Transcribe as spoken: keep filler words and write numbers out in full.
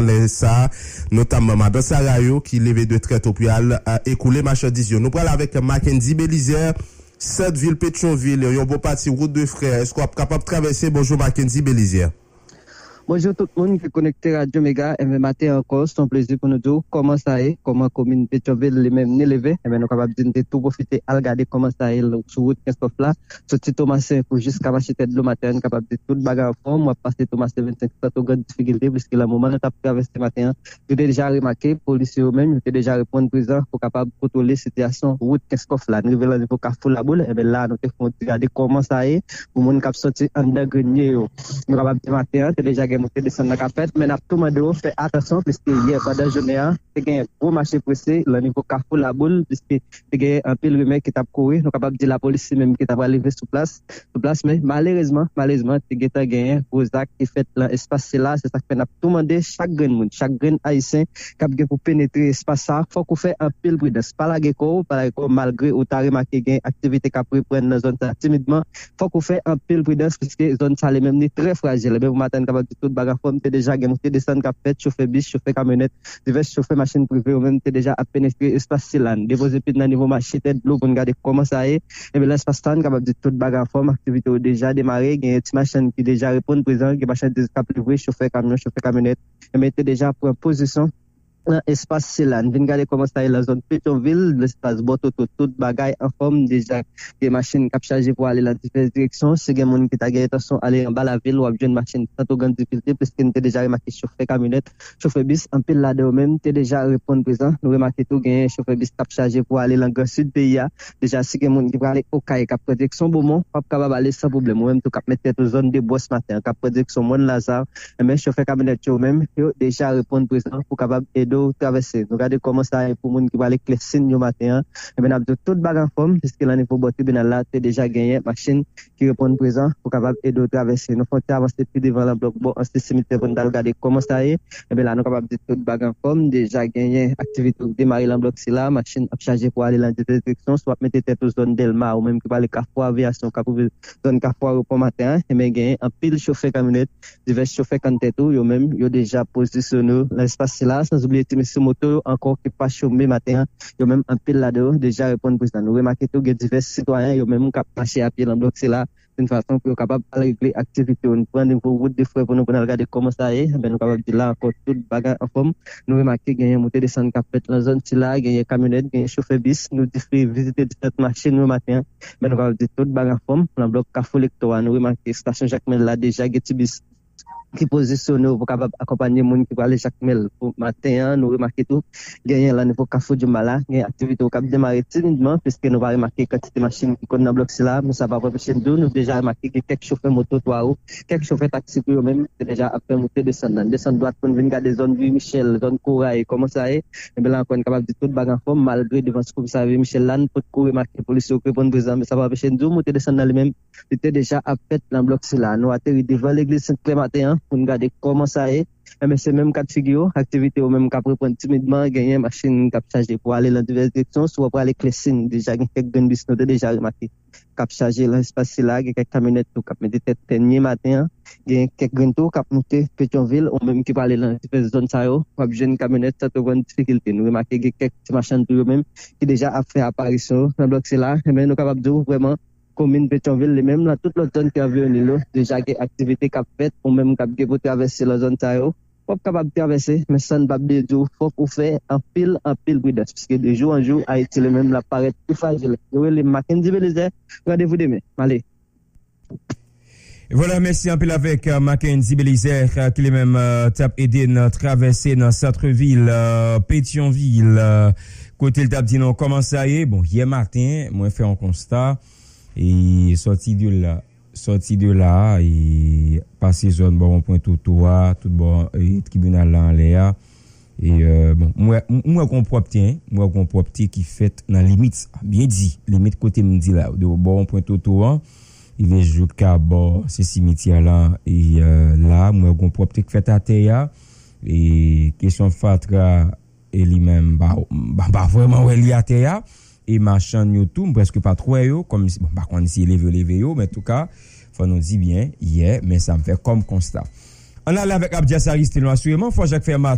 lè sa, notamman madan Sara yo ki leve de trè to pou y al, eh, ekoule machandiz yo. Nou pral avèk Mackendy Belizaire, sant vil Petyonvil, yon bon pati wout de frè. Èske w ap kapab travèse? Bonjou, Mackendy Belizaire. Bonjou tout moun ki konekte Radyo Mega. Enben, maten ankò, se yon plezi pou nou di w kòman sa ye, kòman komin Petyonvil li menm ni leve. Enben, nou kapab di n te tou pwofite al gade kòman sa ye sou wout Kenskòf la, soti Tomasen pou jiska mache Tèt Dlo maten an. N kapab di tout bagay anfòm. W ap pase Tomasen vennsenk sant ou gran difikilte, piske nan moman nou t ap travèse maten an, nou te deja remake polisye yo menm, yo te deja reponn prezan pou kapab kontwole sitiyasyon wout Kenskòf la. N rive nan nivo Kafou Laboul, enben la, nou te fè yon ti gade kòman sa ye pou moun k ap soti anndan Grenye yo. Nou kapab di maten an, te deja gen moute desann nan k ap fèt, men n ap tou mande yo fè atansyon, piske yè pandan jounen an, te gen gwo mache prese nan nivo Kafou Laboul, piske te gen anpil rimè ki t ap kouri. Nou kapab di lapolis li menm ki ta pral rive sou plas, sou plas, men malerezman, malerezman, te gentan genyen gwo zak ki fèt nan espas sila. Se sa k fè n ap tou mande chak grenn moun, chak grenn Ayisyen k ap gen pou penetre espas sa, fòk ou fè anpil pridans. Pa lage kò w, pa lage kò w, malgre ou ta remake gen aktivite k ap reprann nan zòn sa timidman, fòk ou fè anpil pridans, piske zòn sa li menm li trè frajil. Ebyen, pou maten, n kapab di tout bagay anfòm, te deja gen moute desann k ap fèt, chofè bis, chofè kamyonèt, divès chofè machin prive yo menm te deja ap penetre espas sila. N depoze pye n nan nivo mache Tèt Dlo pou n gade kòman sa ye. Ebyen, nan espas sa, n kapab di tout bagay anfòm, aktivite yo deja demare, gen ti machann ki deja reponn prezan, gen machandiz k ap livre, chofè kamyon, chofè kamyonèt, ebyen, te deja pran pozisyon nan espas sila. N vin gade kòman sa ye nan zòn Petyonvil, espas Bòtoto, tout bagay anfòm, deja gen machin k ap chaje pou ale nan divès direksyon. Si gen moun ki ta gen entansyon ale anba lavil, w ap jwenn machin san twò grann difikilte, piske n te deja remake chofè kamyonèt, chofè bis, anpil ladan yo menm te deja reponn prezan. Nou remake tou genyen chofè bis k ap chaje pou ale nan Gran Sid peyi a. Deja, si gen moun ki prale Okay, k ap pran direksyon Bomon, w ap kapab ale san pwoblèm. Ou menm tou k ap met tèt ou zòn de Bwòs maten an, k ap pran direksyon Mòn Laza, enben, chofè kamyonèt yo menm, yo deja reponn prezan pou kapab ede w travèse. Nou gade kòman sa ye pou moun ki prale Klèsin yo maten an. Enben, n ap di w tout bagay anfòm, piske nan nivo bò tribinal la, te deja genyen machin ki reponn prezan pou kapab ede w travèse. Nou fè yon ti avanse pi devan nan blòk bò ansyen simitè pou n t al gade kòman sa ye. Enben, la, nou kapab di tout bagay anfòm. Deja genyen aktivite k demare nan blòk sila. Machin ap chaje pou ale nan divès direksyon. Si w ap mete tèt ou zòn Dèlma, ou menm ki prale Kafou Aviyasyon, k ap rive zòn Kafou Ayewopò maten an, enben, genyen anpil chofè kamyonèt, divès chofè kanntè tou, yo menm, yo deja pozisyone yo nan espas sila, sanzoubliye ti mesye moto yo ankò ki pa chome maten an, yo menm, anpil ladan yo deja reponn prezan. Nou remake tou, gen divès sitwayen, yo menm, k ap mache a pye nan blòk sila, yon fason pou yo kapab al regle aktivite yo. Nou pran nivo wout de frè pou nou, pou n al gade kòman sa ye. Enben, nou kapab di la ankò, tout bagay anfòm. Nou remake genyen moute desann k ap fèt nan zòn sila, genyen kamyonèt, genyen chofè bis. Nou di vizite diferan machin yo maten an. Men nou kapab di tout bagay anfòm. Nan blòk Kafou Lektò a, nou remake estasyon Jakmèl la deja gen ti bis ki pozisyone yo pou kapab akonpanye moun ki prale Jakmèl pou maten an. Nou remake tou, genyen nan nivo Kafou Djoumba la, gen aktivite yo k ap demare timidman, piske nou pa remake kantite machin ki konn nan blòk sila, men sa p ap anpeche n di w, nou deja remake gen kèk chofè moto twa wou, kèk chofè taksi tou yo menm, ki deja ap fè moute desann nan. Desann dwat pou n vin gade zòn Wi Michèl, zòn Koray, kòman sa ye? Enben, la ankò, n kapab di tout bagay anfòm, malgre devan komisarya Wi Michèl la, n potko remake polisye yo k reponn prezan, men sa pa anpeche n di w, moute desann nan li menm, li te deja ap fèt nan blòk sila. Nou ateri devan legliz Sent Klè maten an pou n gade kòman sa ye. Enben, se menm ka d figi yo, aktivite yo menm k ap reprann timidman, genyen machin k ap chaje pou ale nan divès direksyon. Si w ap prale Klèsin, deja gen kèk grenn bis nou te deja remake k ap chaje nan espas sila, gen kèk kamyonèt tou k ap mete tèt tènye maten an, gen kèk grenn tou k ap moute Petyonvil, ou menm ki prale nan divès zòn sa yo, w ap jwenn kamyonèt san twò grann difikilte. Nou remake gen kèk ti machann tou yo menm ki deja ap fè aparisyon yo nan blòk sila. Enben, nou kapab di w vrèman, komin Petyonvil li menm, nan tout lòt zòn ki anviwone l yo, deja gen aktivite k ap fèt, ou menm k ap gen pou travèse nan zòn sa yo, w ap kapab travèse, men sa n p ap bliye di w, fòk ou fè anpil, anpil pridans, piske de jou an jou, Ayiti li menm, l ap parèt pi frajil. Yo rele m Mackendy Belizaire, randevou demen. M ale. Vwala, mèsi anpil avèk euh, Mackendy Belizaire, euh, ki li menm euh, t ap ede n travèse nan sant vil euh, Petyonvil, euh, kote l t ap di nou kòman sa ye. Bon, yè maten, mwen fè yon konsta, e sòti de la, sòti de la, e pase zòn bò wonpwen Toto a, tout bò e tribinal la anlè a, E, euh, bon, m wè, m wè gon pwòpte, en, m wè gon pwòpte ki fèt nan limit sa. Byen di, limit kote m di la, de bò wonpwen Toto an, rive jouka bò se simityè la, e, euh, la, m wè gon pwòpte k fèt atè a, e, kesyon fatra, e li menm, m pa, m pa, m pa vrèman wè li atè a, e machann yo tou, m prèske pa t wè yo, kòm si, bon, m pa konn si leve yo leve yo, men antouka, fò nou di byen, yè, men sa m fè kòm konsta. Ann ale avèk Abdias Aristide, non, asireman, fò Jacques Fermat